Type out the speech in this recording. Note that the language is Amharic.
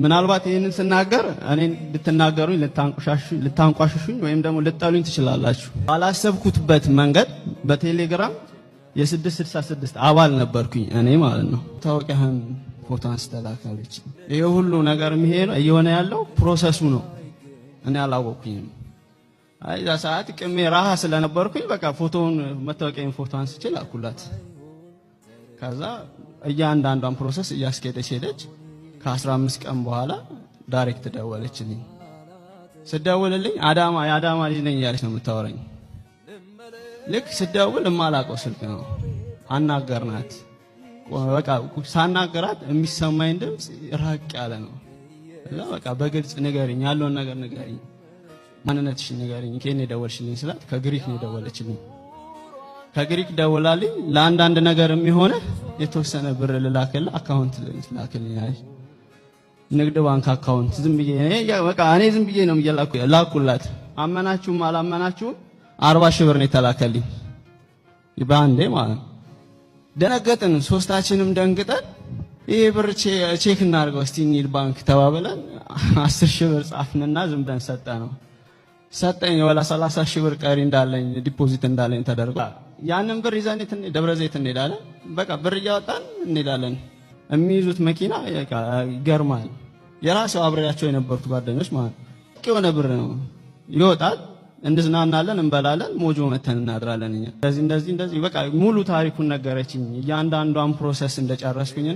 ምናልባት ይህንን ስናገር እኔን ልትናገሩኝ፣ ልታንቋሽሹኝ ወይም ደግሞ ልጠሉኝ ትችላላችሁ። ባላሰብኩትበት መንገድ በቴሌግራም የ666 አባል ነበርኩኝ እኔ ማለት ነው። መታወቂያህን ፎቶ አንስተህ ላክ አለችኝ። ይሄ ሁሉ ነገር እየሆነ ያለው process ኡ ነው። እኔ አላወቅኩኝም። አይ እዛ ሰዓት ቅሜ ረሃ ስለነበርኩኝ በቃ ፎቶውን መታወቂያን ፎቶ አንስቼ ላኩላት። ከዛ እያንዳንዷን process እያስኬደች ሄደች። ከ15 ቀን በኋላ direct ደወለችልኝ። ስደውልልኝ አዳማ የአዳማ ልጅ ነኝ እያለች ነው የምታወራኝ። ልክ ስደውል የማላውቀው ስልክ ነው። አናገርናት። በቃ ሳናገራት የሚሰማኝ ድምፅ ራቅ ያለ ነው። እዛ በቃ በግልጽ ንገሪኝ፣ ያለውን ነገር ንገሪኝ፣ ማንነትሽን ንገሪኝ፣ ከየት ነው የደወልሽልኝ ስላት ከግሪክ ነው የደወለችልኝ። ከግሪክ ደውላልኝ ለአንዳንድ ነገር የሚሆነ የተወሰነ ብር ልላክልህ፣ account ላክልኝ አለች። ንግድ ባንክ account ዝም ብዬ እኔ በቃ እኔ ዝም ብዬ ነው ላኩላት። አመናችሁም አላመናችሁም 40,000 ብር ነው የተላከልኝ በአንዴ ማለት ነው። ደነገጥን፣ ሶስታችንም ደንግጠን ይሄ ብር check እናድርገው እስቲ እንሂድ ባንክ ተባብለን 10,000 ብር ጻፍንና ዝም ብለን ሰጠነው። ሰጠኝ ወላ 30,000 ብር ቀሪ እንዳለኝ deposit እንዳለኝ ተደርጎ ያንን ብር ይዘን ደብረ ዘይት እንሄዳለን። በቃ ብር እያወጣን እንሄዳለን። የሚይዙት መኪና ይገርማል። የራሴው አብሬያቸው የነበሩት ጓደኞች ማለት ነው። የሆነ ብር ነው ይወጣል። እንዝናናለን፣ እንበላለን፣ ሞጆ መተን እናድራለን። እኛ እንደዚህ እንደዚህ እንደዚህ በቃ ሙሉ ታሪኩን ነገረችኝ። እያንዳንዷን process እንደጨረስኩኝና